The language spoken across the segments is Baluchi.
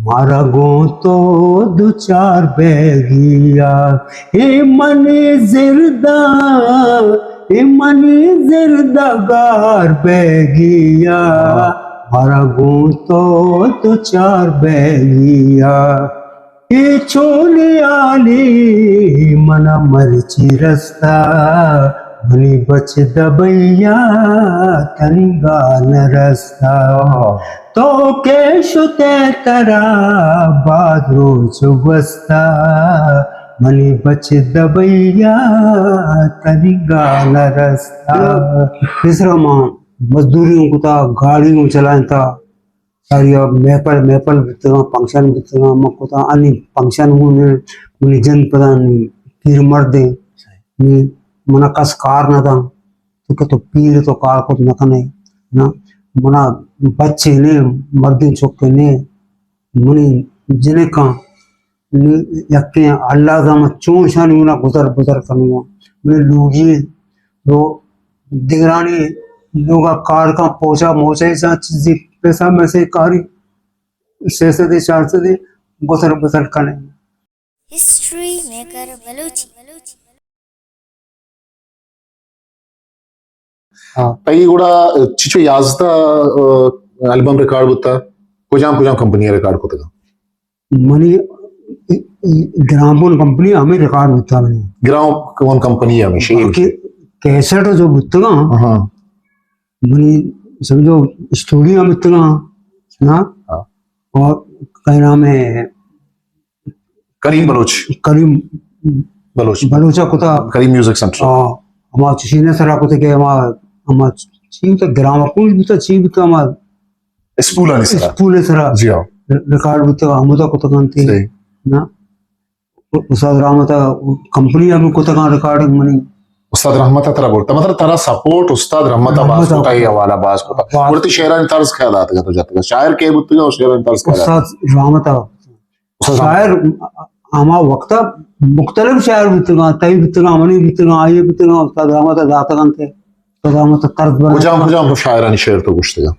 مارا گوں تو دو چار بیگیا، اے منی زردا، اے منی زردا گار بیگیا۔ مارا گوں تو دو چار بیگیا، اے چونی حالی منا مرچی رستا، منی بچ دبیا تنگا نہ رستا۔ تو کہ شتے ترا باز روچ گوستا، منی بچ دبیا تنگا نہ رستا۔ پیسرا ما مزدوری اوں کتا، گاڑی اوں چلائینتا، ساری محفل، محفل بیتگاں، فنکشن بیتگاں، ما کتا انی فنکشن گوں نے، منی جند پدا نی پیر مردیں، نی منا کس کار نہ داں۔ تو کہ تو پیر تو کار کت نہ کنے، نا، منا بچے نے، مردیں چکے نے، منی جنکاں، نی یکیں اللہ زانت چون شانی منا گزر بزر کنگا۔ منی لوگی رو دگرانی لوگا کار کن، پوچا موچا جان، چیزی پیسہ میسے کاری، سہ سدے چار سدے گزر بزر کنے۔ History maker Balochi. ہاں۔ تئی گڑا چچو یازدہ، آ، البم ریکارڈ بوتا، کجام کجام کمپنی ریکارڈ کتگا؟ منی گرامفون کمپنی ہمیں ریکارڈ بوتا منی۔ گرامفون کمپنی ہمیشہ۔ باقی کیسٹ جو بوتگا، ہاں۔ منی سمجھو اسٹوڈیو بوتگا نا۔ ہاں۔ اور کیا نام ہے، کریم بلوچ۔ کریم بلوچ۔ بلوچ ءَ کتا۔ کریم میوزک سینٹر۔ ہاں، ہما چشین ءِ سرا کتا کہ ہما، ہما چی بوتا، گرامر کون بوتا، چی بوتا ہما اسپول آنی سرا۔ اسپول ءِ سرا۔ جی ہاں۔ ریکارڈ بوتا، ہمودا کتا کنتے۔ صحیح۔ نا؟ استاد رحمت ءَ کمپنی ہم کتا کن ریکارڈنگ منی۔ استاد رحمت ءَ ترا برتا، مطلب ترا سپورٹ استاد رحمت ءَ باز رحمت ءَ کتا، اے حوالہ باز کتا۔ باز۔ اور تی شعرانی طرز کیا داتگا تو جتگا؟ شاعر کے بوتگا اور شعرانی طرز کیا داتگا؟ استاد رحمت ءَ۔ استاد شاعر ہما وقت ءَ مختلف شاعر بوتگاں، تئی بوتگاں، منی بوتگاں، آئی بوتگاں، استاد رحمت ءَ داتگ انت۔ استاد رحمت ءَ طرز بنائینتگ۔ کجام کجام شاعرانی شعر تو گوشتگا؟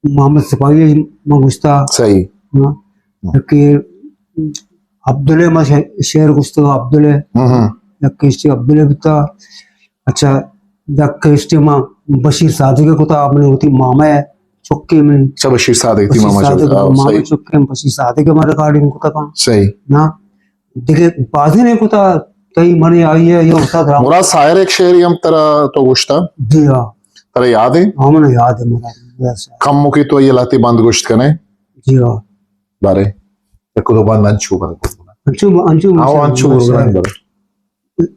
محمد سپاہی ءَ من گوشتا۔ صحیح۔ ہاں۔ ہاں۔ یکے عبداللہ ما شع-، شعر گوشتگا، عبداللہ۔ ہاں، ہاں۔ یکے اشی عبداللہ بوتا۔ اچھا، یک اسٹی ما بشیر صادق ءَ کتا، منی وتی ماما ءِ چکے منی۔ اچھا، بشیر صادق تی بشیر ماما صادق چکے، ہاں، ماما صحیح۔ چکے، بشیر صادق ءَ ما ریکارڈنگ کتا کن۔ صحیح۔ نا، دیگہ بازی نے کتا، تئی منی آئی ہے، یا استاد رام۔ مراد ساحر ایک شعری ہم ترا تو گوشتا؟ جی ہاں۔ ترا یاد ہے؟ ہاں، من یاد ہے، مراد۔ یس۔ کم مکی تو یہ لاتی بند گوشت کنے؟ جی ہاں۔ بارے۔ یک دو بند انچو بند۔ انچو، انچو ہاں، انچو بند۔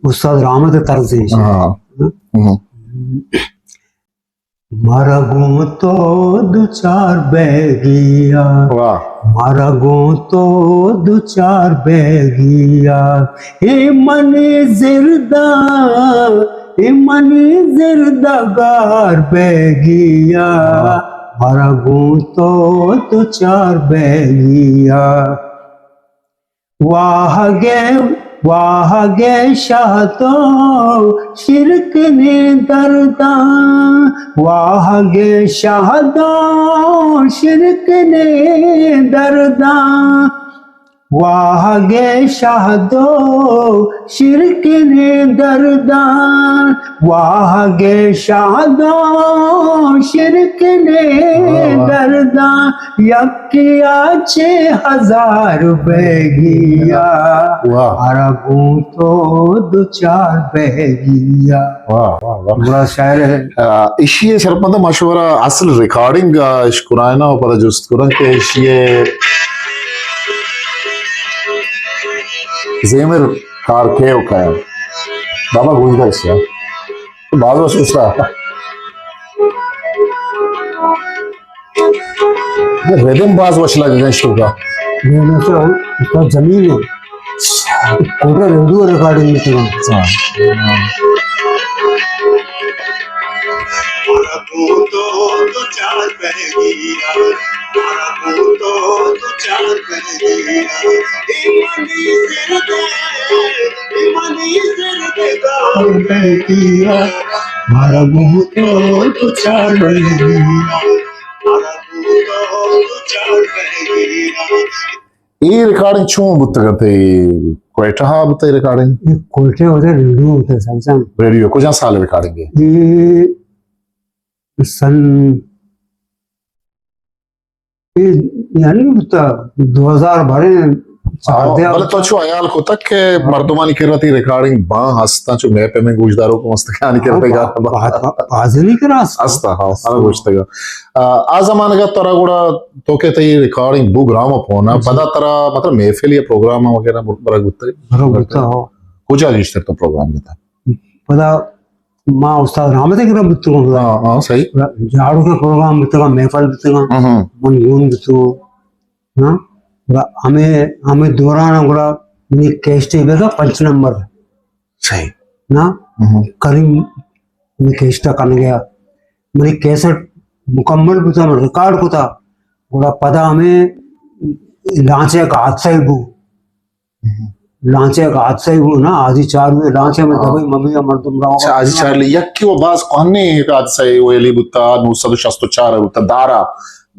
استاد رحمت طرز ہے۔ ہاں۔ ہاں۔ ہاں۔ مارا گوں تو دو چار بیگیا۔ واہ۔ مارا گوں تو دو چار بیگیا۔ اے منی زردا، اے منی زردا گار بیگیا۔ واہ۔ مارا گوں تو دو چار بیگیا۔ واہگے، واہگے شہدو شرکنے درداں، واہگے شہدو شرکنے درداں، واہگے شہدو شرکنے درداں، واہگے شہدو شرکنے واہ، واہ۔ درداں، یک کیا چہ ہزار بیگیا، واہ۔ مارا گوں تو دو چار بیگیا۔ واہ، واہ، واہ۔ بڑا شاعر ہے۔ آ، ایشی سرپد مشورہ اصل ریکارڈنگ، آ، اش قرآن و پدا جست کرن کہ ایشی زیمر کار کے و کایا۔ بابا گوشدار سیا۔ باز وش استاد۔ ردم باز وش لگے گا اشتو کا۔ یہ میں سے استاد جمیل ہے۔ کوٹا ریڈیو ریکارڈنگ میں تھا۔ ہاں۔ مارا گوں تو دو چار بیگیا۔ اے ریکارڈنگ چون بوتگ ات؟ اے کوئٹہ ءَ بوتگ اے ریکارڈنگ؟ اے کوئٹہ ءَ بوتگ، ریڈیو بوتگ سمجھاں۔ ریڈیو۔ کجا سال ریکارڈنگ اے؟ اے سن، اے یعنی بوتگ دو ہزار بارہ، چاردہ۔ بلے تو چو حیال کتگ کہ مردمانی کرا تئی ریکارڈنگ باں ہستاں، چو مئے پیمیں گوشداروک ہم ہست کہ آنی کرا ہاں، تئی با-، گانا با-، با-، بازینی کرا ہست۔ ہست، ہاں، ہمے گوشتگ۔ آ، آ زمانگ ءَ ترا گڑا تو کہ تئی ریکارڈنگ بو گرام فون ءَ، جی۔ پدا ترا مطلب محفل یا پروگرام وغیرہ برگ بوتگ؟ برگ بوتگ، ہو۔ کجا گیشتر تو پروگرام جتا؟ پدا ما استاد رحمت ءِ کرا بوتگاں۔ ہاں، ہاں، صحیح۔ جاڑو کا پروگرام بوتگاں، محفل بوتگاں۔ ہاں، ہاں۔ من یون بوتگاں۔ ہاں؟ گڑا ہمے، ہمے دوران ءَ گڑا منی کیسٹے بیگا پنچ نمبر۔ صحیح۔ نا؟ ہاں۔ کریم منی کیسٹا کنگیا۔ منی کیسٹ مکمل بوتا، من ریکارڈ کتا۔ گڑا پدا ہمے لانچ ءَ یک حادثہ بو۔ ہم۔ لانچ ءَ یک حادثہ بو نا، حاجی چارلی لانچ ءَ، ہمے ہاں۔ دبئی مبئی ءَ مردم روا۔ اچھا، حاجی چارلی یکی و باز کوہنیں یک حادثہ اے ویلی بوتا، نو سد و شست و چار بوتا، دارا،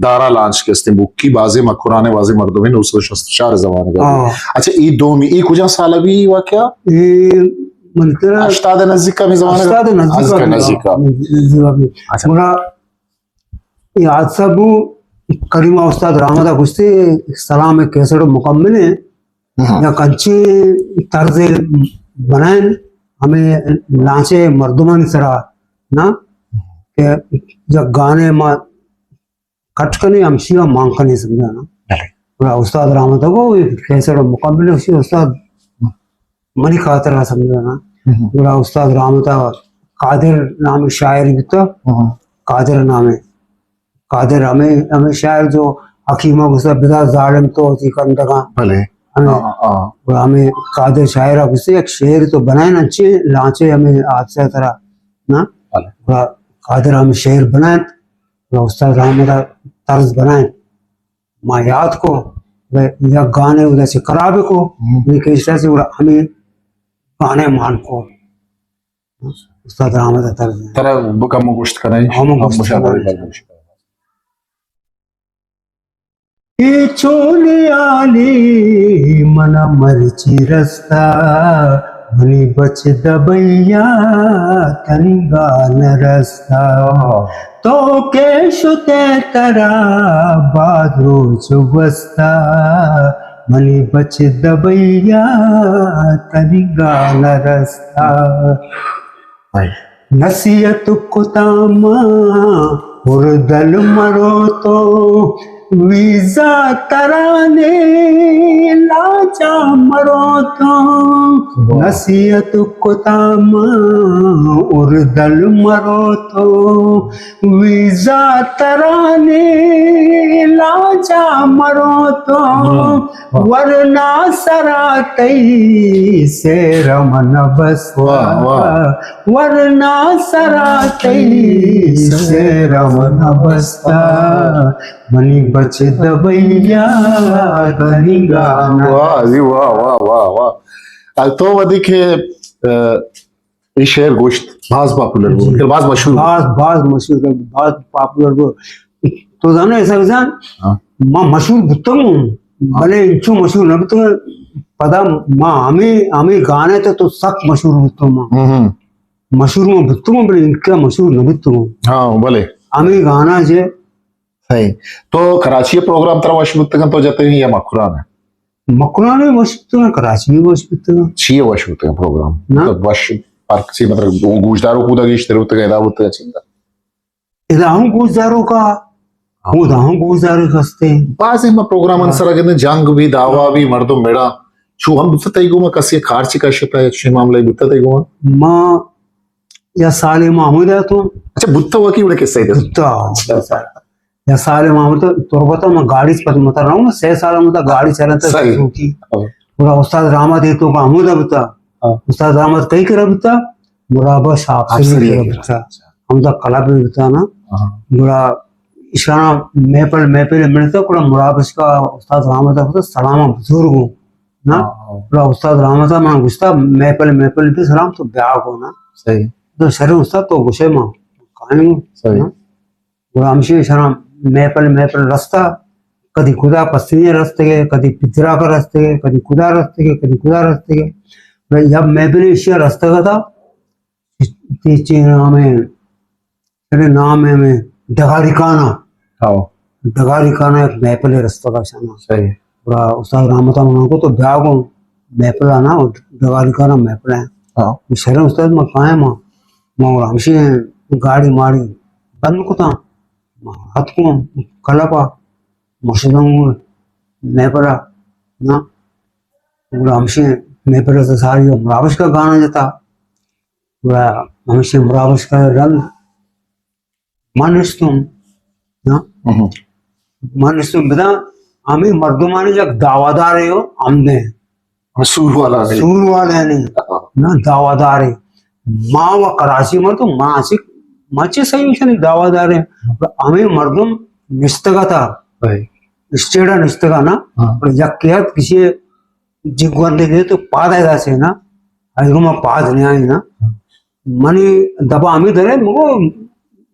دارا لانچ کہ استیں بکی، بازیں مکران ءِ بازیں مردمے نو سد و شست و چار زمانگ ءَ۔ ہاں۔ اچھا، اے دومی، اے کجا سال ءَ بی واقعہ؟ اے من ترا ہشتاد ءِ نزدیک ءَ بی زمانگ ءَ؟ ہشتاد ءِ نزدیک ءَ بی۔ نزدیک ءَ۔ نزدیک ءَ بی۔ اچھا۔ گڑا اے حادثہ بو، کریم ءَ استاد رحمت ءَ گوشتے، سلام ءِ کیسٹ مکمل ایں۔ ہاں۔ یک انچیں طرزے بنائیں، ہمے لانچ ءِ مردمانی سرا نا، کہ یک گانے ما کٹ کنیں، ہمشی ءَ مان کنیں، سمجھا نا۔ بلے۔ گڑا استاد رحمت ءَ گو، اے کیسٹ مکمل ایں، استاد منی خاطر ءَ، سمجھا نا۔ ہم۔ گڑا استاد رحمت ءَ قادر نامیں شاعر بیتا، ہم۔ قادر نامیں۔ قادر ہمے، ہمے شاعر جو حکیم ءَ گوشتا، بدا ظالم تو وتی کندگاں۔ بلے۔ ہمے، ہاں، ہاں۔ گڑا ہمے قادر شاعر ءَ گوشتے، یک شعر تو بنائیں، انچیں لانچ ءِ ہمے حادثہ ءِ سرا نا۔ بلے۔ گڑا قادر ہمے شعر بنائیں، گڑا استاد رحمت ءَ طرز بنائیں۔ ما یاد کو، یک گانے ادا چہ خراب کو، ہم۔ منی کیسٹ ءَ چہ گڑا ہمے گانے مان کو۔ استاد رحمت ءِ طرز ایں۔ ترا بکم گوشت کنئے؟ ہم گوشت کنئے۔ اے چونیں حالے من ءَ مرچی رستا، منی بچ دبئی ءَ تنیگا نہ رستا۔ تو کہ شتئے ترا باز روچ گوستا، منی بچ دبئی ءَ تنیگا نہ رستا۔ نصیحت کتاں ما اردل مرو تو، ویزا ترانے لاجا مرو تو۔ واہ۔ نصیحت کتاں ما اردل مرو تو، ویزا ترانے لاجا مرو تو۔ واہ۔ ورنا سرا تئی سیر من بستا۔ واہ، واہ۔ ورنا سرا تئی سیر من بستا۔ منی بچ دبئی ءَ تنیگا نہ۔ واہ جی، واہ، واہ، واہ، واہ۔ تو وھدے کہ، اے شعر گوشت، باز پاپولر بو، جی۔ باز مشہور بو۔ باز، باز مشہور بو، باز پاپولر بو۔ تو زانے ایسا بزان، ہاں۔ ما مشہور بوتگوں، بلے انچو مشہور نہ بوتگوں۔ پدا ما ہمے، ہمے گانے تو، تو سک مشہور بوتگوں ما۔ ہم، ہم۔ مشہور ما بوتگوں، بلے انکا مشہور نہ بوتگوں۔ ہاں، بلے۔ ہمے گانا جے۔ صحیح۔ تو کراچی پروگرام ترا وش بوتگن تو جتے یا مکران؟ مکران ءَ وش بوتگاں، کراچی ءَ وش بوتگاں۔ چی ءَ وش بوتگاں پروگرام؟ نا۔ مطلب وش پرک چی، مطلب گوشداروک اودا گیشتر بوتگاں، ادا بوتگاں چندا؟ ادا ہم گوشداروکا، ہاں۔ اودا ہم گوشداروک ہستے۔ بازیں ما پروگرام ہاں۔ سرا گندیں، جنگ بھی، دعوا بھی، مردم مڑا۔ چو ہم بوتا تئی گوما کسی کار چی کشتا ہے، چی معاملہ بوتا تئی گوما؟ ما یا سالے ما ہمودا تو۔ اچھا، بوتا ہوا کی بڑے قصہ ہے؟ بوتا۔ اچھا۔ یا سال ما ہمودا تربت ءَ ما گاڑی چ پد متر رہوں، سہ سال ہمودا گاڑی چلتا صحیح۔ سوکی۔ ہاں۔ گڑا استاد رحمت ءِ توکا ہمودا بوتا۔ ہاں۔ استاد رحمت کئی کرا بوتا؟ مرابش آپسری آپسری کرا کرا۔ بوتا۔ ہمودا کلب بوتا نا۔ ہاں۔ گڑا اشانا محفل، محفل منتا، گڑا مرابش کا استاد رحمت ءَ بوتا سلام بزرگ ہوں۔ نا؟ ہاں، ہاں۔ گڑا استاد رحمت ءَ من گوشتا، محفل، محفل بھی سلام تو بیا گو نا۔ صحیح۔ تو شریں استاد تو گوشے ما کائیں۔ صحیح۔ نا؟ گڑا ہمشی شرم محفل، محفل رستہ، کدی کدا پسنی رستگے، کدی پدراک رستگے، کدی کدا رستگے، کدی کدا رستگے۔ یا محفل ایشی رستگ اتاں، تیچے نام ہے، ارے نام ہے میں ڈگاری کانا۔ ہاؤ۔ ڈگاری کانا ایک محفل رستگا شانا۔ صحیح۔ گڑا استاد رحمت من کو تو بیا گوں محفل آنا، ڈگاری کانا محفل ہے۔ ہاں۔ شرم استاد ما کائیں ما، ما گڑا ہمشی گاڑی ماڑی بند کتا، ما ہت کو کلپا، مرشدوں محفل نا، گڑا ہمشی محفل سے ساری مراوش کا گانا جتا۔ گڑا ہمشی مراوش کا رند من نشتم، نا؟ ہم۔ من نشتم بدا ہمیں مردمانی یک دعوادار ہے، ہم نے۔ سور والا نہیں۔ سور والا نہیں۔ ہاں۔ نا، دعوادار ہے۔ ما و کراچی مردم، ما سی، ما چے صحیح مشانی دعوادار ہے۔ ہمیں مردم نشتگا تھا۔ بھائی۔ اسٹیڈا نشتگا نا۔ ہاں۔ اور یک کیات کسی جی گوندے دے تو پاد آئے داسے نا، ایرو ما پاد نہیں آئی نا۔ منی دبا ہمیں درے، مگو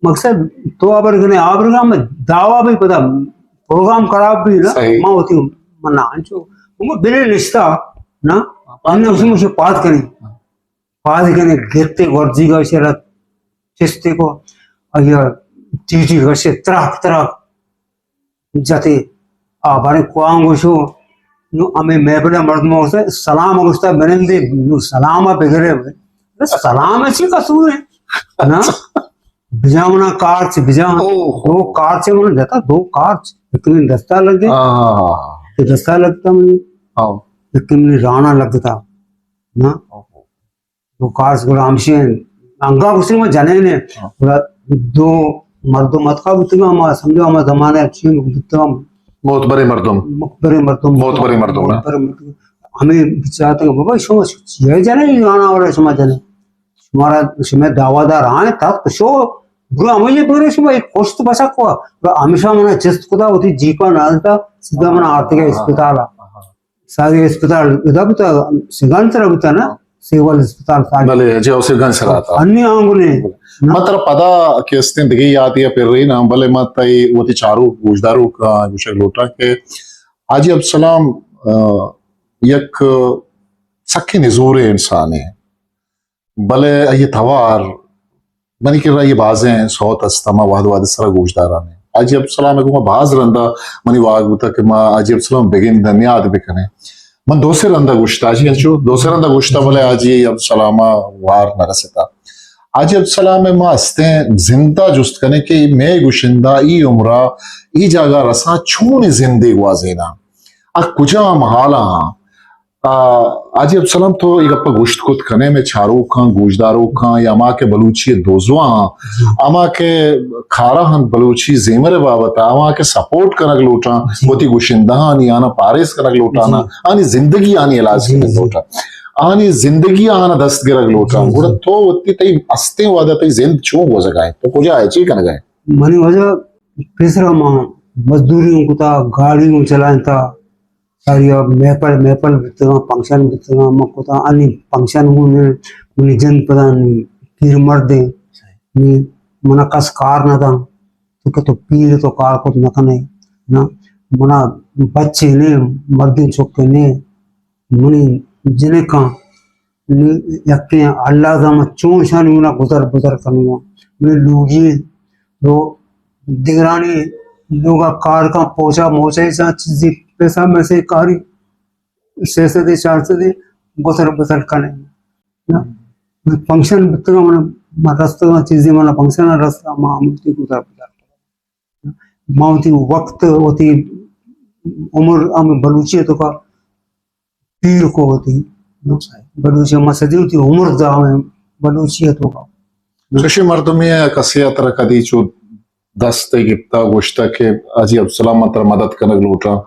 مقصد تو آبر گنے، آبر گا میں دعوا بھی پتا، پروگرام خراب بھی نا، صحیح۔ ما ہوتی ہوں، من نہ انچو، مگو بلے نشتا نا، ہم نے اسے مجھے پاد کریں، پاد کریں، گرتے ورزی کا اسے رات چستے کو، اور یہ چیزی گھر سے تراک تراک، جتے۔ آ بارے کوان گوشو، نو ہمیں محفل مردم ہوتا سلام گوشتا بنندے، نو سلام بگرے۔ ارے سلام چی قصور ہے؟ نا؟ بجا منا کارچ، بجا۔ اوہ۔ دو کارچ منا جتا، دو کارچ۔ لیکن دستا لگ گئے۔ ہاں۔ کہ دستا لگتا مجھے۔ ہاں۔ لیکن مجھے رانا لگتا۔ نا؟ اوہ۔ دو کارچ گڑا ہمشی انگا گوشتی ما جنین ہے۔ ہاں۔ گڑا دو مردم اتکا بوتگا، ما سمجھو ہما زمانہ چین بوتگا۔ معتبریں مردم۔ معتبریں مردم۔ معتبریں مردم، نا؟ معتبریں مردم۔ ہمیں بچاتے بابا شما چیئے جنین، آنا والا شما جنین۔ شمارا، شما دعوادار آئیں تک شو، برو ہمیں یہ برے شما ایک پشت بسا کوا۔ برو ہمیشہ منا چست کتا، ہوتی جیپا نالتا، سیدھا منا آرتگا اسپتالا۔ ساری اسپتال ادا بوتا، سیگان سرا بوتا نا، سیول اسپتال ساری۔ بلے، جی، او سیگان سرا آتا۔ انی آنگو نے۔ من ترا پدا کہ استیں دگہ یاتی ء پرین آں، بلے من تئی وتی چاروک، گوشداروک ء گوشگ لوٹاں کہ حاجی عبدالسلام، آ، یک سکیں نزوریں انسانے۔ بلے آئی ء توار، منی کرا آئی ء بازیں سوت است، ما وہد وہد سرا گوشداران ایں۔ حاجی عبدالسلام ء گوں ما باز رندا منی واہگ بوتا کہ ما حاجی عبدالسلام بگندیں، نیاد بکنیں۔ من دو سے رندا گوشتا، حاجی انچو دو سے رندا گوشتا، بلے حاجی عبدالسلام ء وار نہ رستا۔ حاجی عبدالسلام ء ما استیں زندا جست کنیں کہ مئے گشندہ ای عمرا ای جاگہ رساں چونیں زندے گوازیناں؟ آ کجام حالاں؟ آ، حاجی عبدالسلام، تو اے گپ ء گوشت کت کنے، مئے چاروکاں، گوشداروکاں یا ہما کہ بلوچی ء دوزواں، جی۔ ہما کہ کارا انت بلوچی زیمر ء بابت ء، ہما کہ سپورٹ کنگ لوٹاں، جی۔ وتی گشندہانی آناں پاریز کنگ لوٹاں، جی۔ آنی زندگی آنی علاج، جی، کنگ، جی۔ لوٹاں، آنی زندگی آناں دست گرگ لوٹاں، جی، گڑا، جی۔ تو وتی تئی استیں وہد ء تئی زند چون گوزگا انت؟ تو کجا ئے؟ چی کنگا ئے؟ منی وجہ پیسرا ما مزدوری اوں کتا، گاڑی اوں چلائینتا، ساری ء محفل، محفل بیتگاں، فنکشن بیتگاں، من کتاں، انی فنکشن گوں نے، منی جند پدا نی پیر مرد ایں، نی منا کس کار نہ داں، تو کہ تو پیر تو کار کت نہ کنے، نا، منا بچے نے، مردیں چکے نے، منی جنکاں، نی یکیں اللہ زانت چون شانی منا گزر بزر کنگا، منی لوگی رو دگرانی لوگا کار کن، پوچا موچا چیزی پیسہ میسے کاری، سہ سدے چار سدے گزر بسر کنے۔ نا؟ فنکشن بتگا من، من رستگا چیزی من فنکشن رستگا، ما ہم وتی گزر بسر۔ ما وتی وقت، وتی عمر ہم بلوچی تو کا پیر کو وتی۔ بلوچی ما سدی وتی عمر دا ہم بلوچی تو کا۔ چوشیں مردمے ء کسے ء ترا کدی چو دست ء گپتا، گوشتا کہ حاجی عبدالسلام، من ترا مدد کنگ لوٹاں،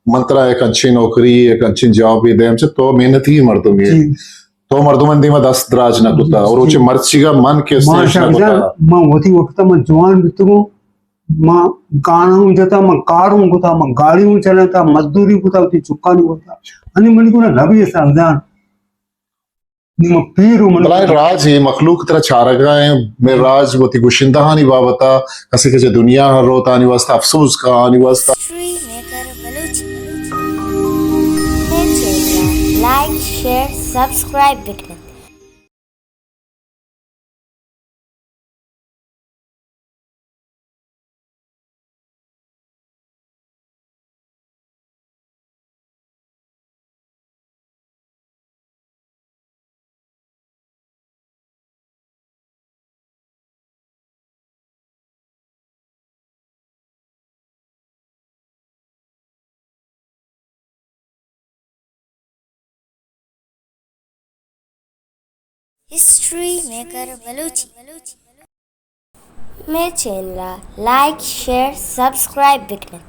من ترا یک انچیں نوکری، یک انچیں جابے دیم، چہ تو محنتی مردمے ئے۔ جی۔ تو مردمانی دیما دست دراج نہ کتا۔ جی، اور جی۔ روچے مرچیگا من کہ استیں، ماشاءاللہ، نہ کتا۔ من وتی وقتا من جوان بیتگوں، من گانا ہوں جتا، من کار ہوں کتا، من گاڑی ہوں چلتا، مزدوری کتا، وتی چکانی کتا۔ انی منی گنا نبی سمجھان۔ نی من پیر و من بلائیں راج اے، مخلوق ترا چارگا ایں، مئے راج وتی گشندہانی بابتا کسے کہ چہ دنیا ءَ روت آنی واسطہ افسوز کا، آنی واسطہ۔ History maker Balochi. مئے چینل ءَ لائک، شیئر، سبسکرائب بکن ات۔ History maker Balochi. مئے چینل ءَ لائک، شیئر، سبسکرائب بکن ات۔